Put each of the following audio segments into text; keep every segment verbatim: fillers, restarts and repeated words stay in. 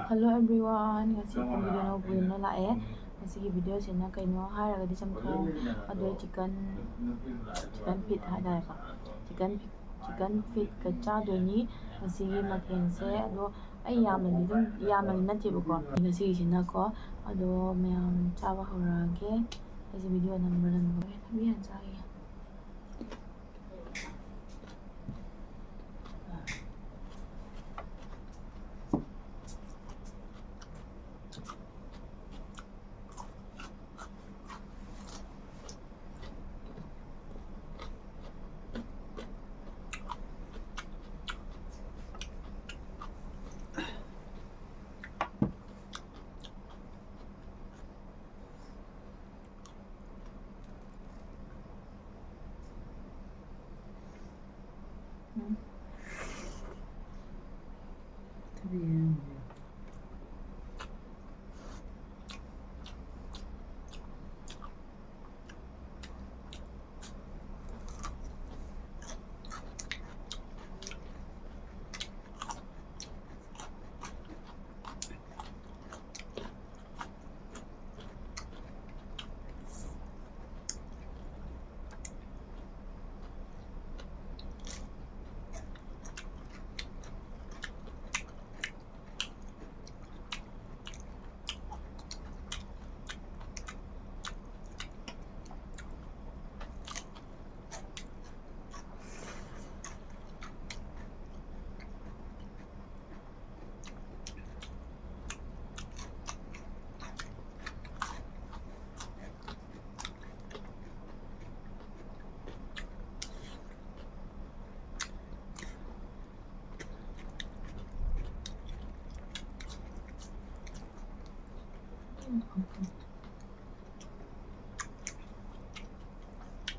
Hello everyone, ꯉꯁꯤ ꯑꯩꯈꯣꯏ video ꯑꯅꯧꯕ ꯑꯣꯏꯅ ꯂꯥꯛꯑꯦ꯫ ꯉꯁꯤꯒꯤ videoꯁꯤꯅ ꯀꯩꯅꯣ ꯍꯥꯏꯔꯒꯗꯤ ꯆꯝꯊꯣꯡ, ꯑꯗꯣ chicken, chicken feet ꯍꯥꯏꯇꯥꯔꯦꯀꯣ, chicken chicken feetꯀ ꯆꯥꯗꯣꯏꯅꯤ ꯉꯁꯤꯒꯤ ꯃꯊꯦꯜꯁꯦ꯫ ꯑꯗꯣ ꯑꯩ ꯌꯥꯝꯅꯗꯤ ꯑꯗꯨꯝ ꯌꯥꯝꯅꯗꯤ ꯅꯠꯇꯦꯕꯀꯣ ꯉꯁꯤꯒꯤꯁꯤꯅꯀꯣ꯫ ꯑꯗꯣ ꯃꯌꯥꯝ ꯆꯥꯕ ꯍꯧꯔꯛꯑꯒꯦ꯫ ꯑꯩꯁꯦ video ꯅꯝꯕ ꯅꯝꯕ ꯊꯕꯤ ꯍꯥꯟꯅ ꯆꯥꯈꯤꯒꯦ꯫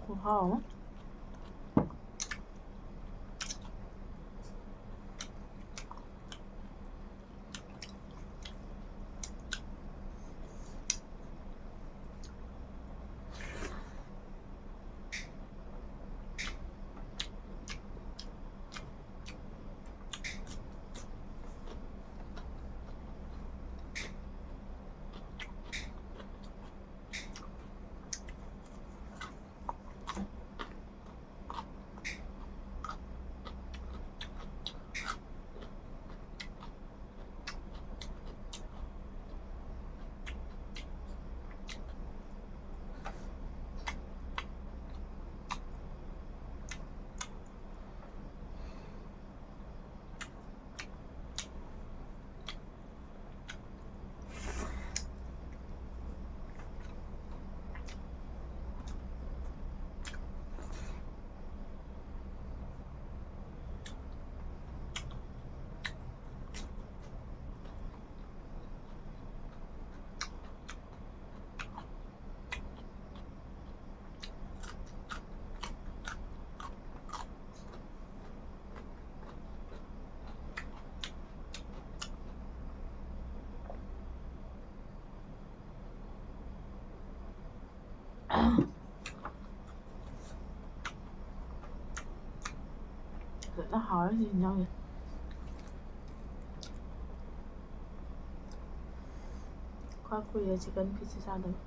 ꯈꯨꯍꯥꯎ ꯑꯃ꯫ ꯐꯖꯅ ꯍꯥꯎꯔꯦ ꯁꯤ ꯏꯟꯖꯥꯡꯁꯦ꯫ ꯈꯔ ꯀꯨꯏꯔꯦ ꯆꯤꯛꯀꯟ ꯐꯤꯁꯁꯦ ꯆꯥꯗꯕ꯫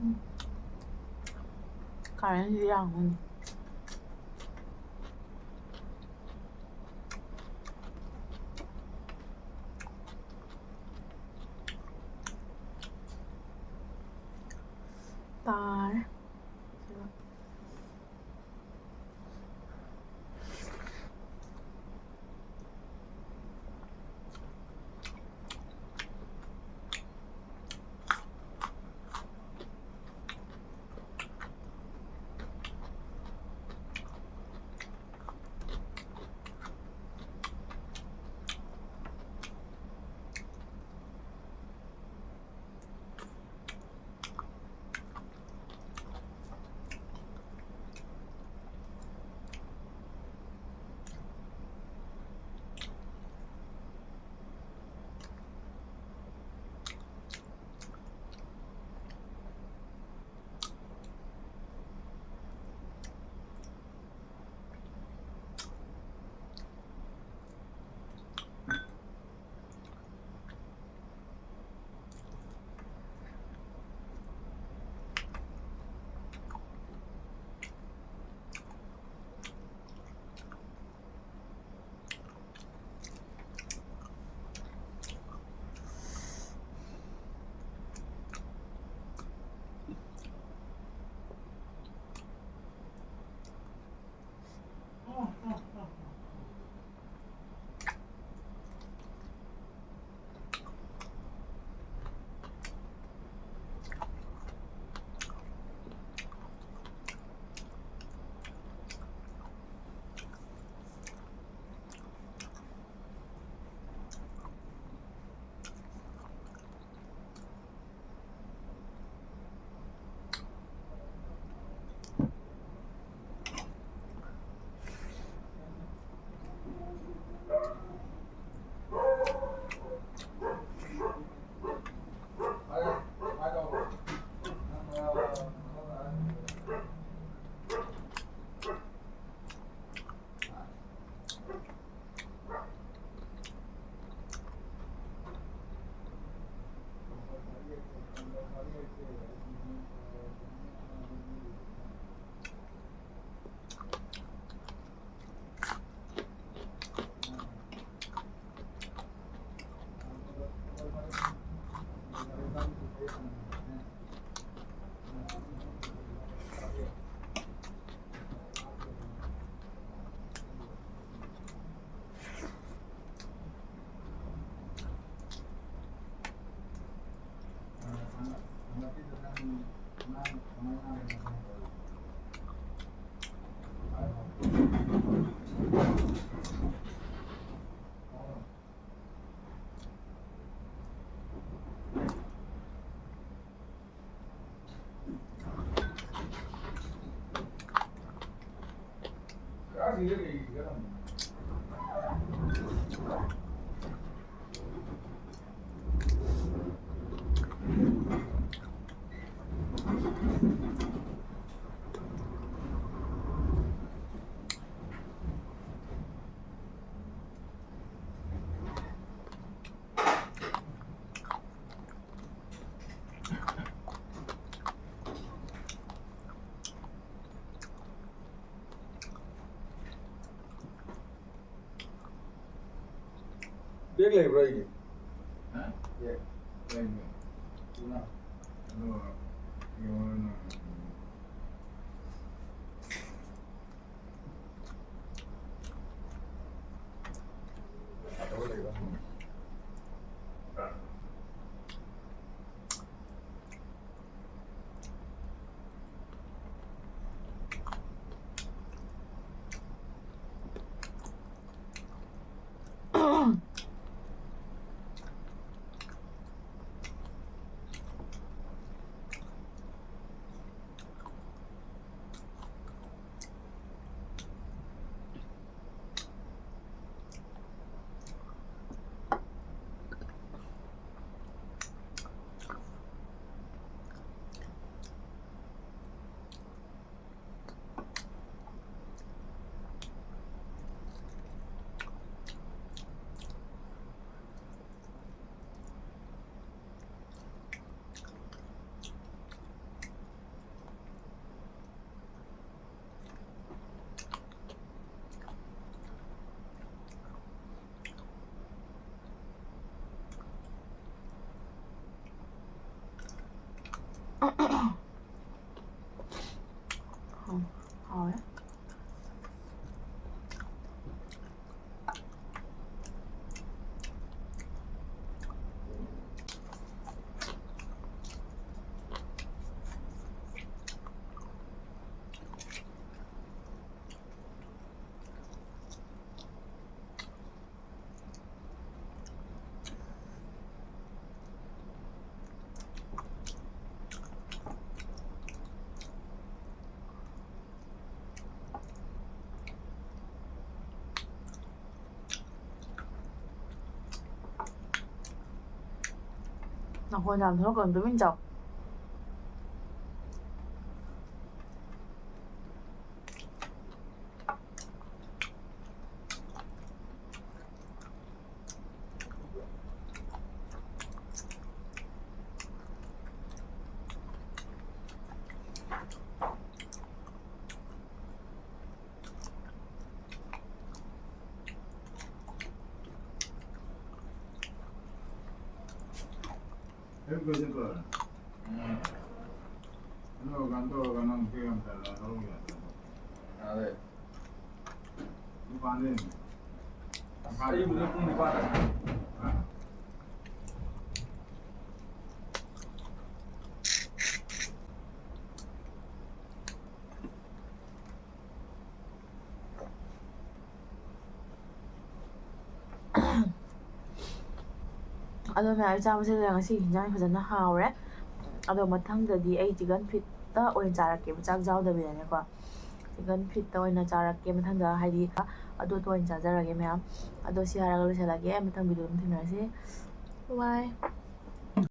ꯎꯝ꯫ ꯀꯥꯔꯟꯁꯨ ꯌꯥꯡꯕꯅꯤ꯫ ꯇꯥꯔꯦ꯫ ꯕꯦꯛ ꯂꯩꯕ꯭ꯔꯥ ꯑꯩꯒꯤ? ꯍꯥ? ꯕꯦꯛ ꯂꯩꯕꯅꯦ꯫ ꯁꯤꯅ? ꯑꯗꯨꯒ ꯌꯦꯡꯉꯣ ꯅꯪ꯫ ꯎꯝ, ꯍꯥꯎꯋꯦ꯫ ꯃꯈꯣꯟ ꯌꯥꯝ ꯊꯣꯛꯂꯛꯀꯅꯨ, ꯇꯨꯃꯤꯟ ꯆꯥꯎ꯫ ꯑꯌꯨꯛꯇꯗꯤ ꯇꯧꯔꯦ꯫ ꯎꯝ꯫ ꯑꯗꯨꯒ ꯀꯩꯅꯣ ꯇꯧꯔꯒ ꯅꯪ ꯀꯩ ꯌꯥꯝ ꯇꯜꯂꯦ, ꯊꯕꯛ ꯌꯥꯗꯦ꯫ ꯌꯥꯗꯦ꯫ ꯗꯨꯀꯥꯟꯗ ꯌꯦꯡꯉꯦ꯫ ꯑꯁ, ꯑꯌꯨꯛꯇ ꯄꯨꯡ ꯅꯤꯄꯥꯟ꯫ ꯍꯥ? ꯑꯗꯣ ꯃꯌꯥꯝ ꯆꯥꯕꯁꯤꯗ ꯉꯁꯤꯒꯤ ꯍꯤꯟꯖꯥꯡ ꯐꯖꯅ ꯍꯥꯎꯔꯦ꯫ ꯑꯗꯣ ꯃꯊꯪꯗꯗꯤ ꯑꯩ ꯆꯤꯛꯀꯟ ꯐꯤꯠꯇ ꯑꯣꯏꯅ ꯆꯥꯔꯛꯀꯦꯕ, ꯆꯥꯛ ꯆꯥꯗꯕꯤꯗꯅꯦꯀꯣ꯫ ꯆꯤꯛꯀꯟ ꯐꯤꯠꯇ ꯑꯣꯏꯅ ꯆꯥꯔꯛꯀꯦ ꯃꯊꯪꯗ, ꯍꯥꯏꯗꯤ ꯑꯗꯨꯗ ꯑꯣꯏꯅ ꯆꯥꯖꯔꯒꯦ ꯃꯌꯥꯝ꯫ ꯑꯗꯣ ꯁꯤ ꯍꯥꯏꯔꯒ ꯂꯣꯏꯁꯤꯜꯂꯒꯦ, ꯃꯊꯪ ꯚꯤꯗꯤꯑꯣ ꯑꯗꯨꯝ ꯊꯦꯡꯅꯔꯁꯤ꯫ Bye꯫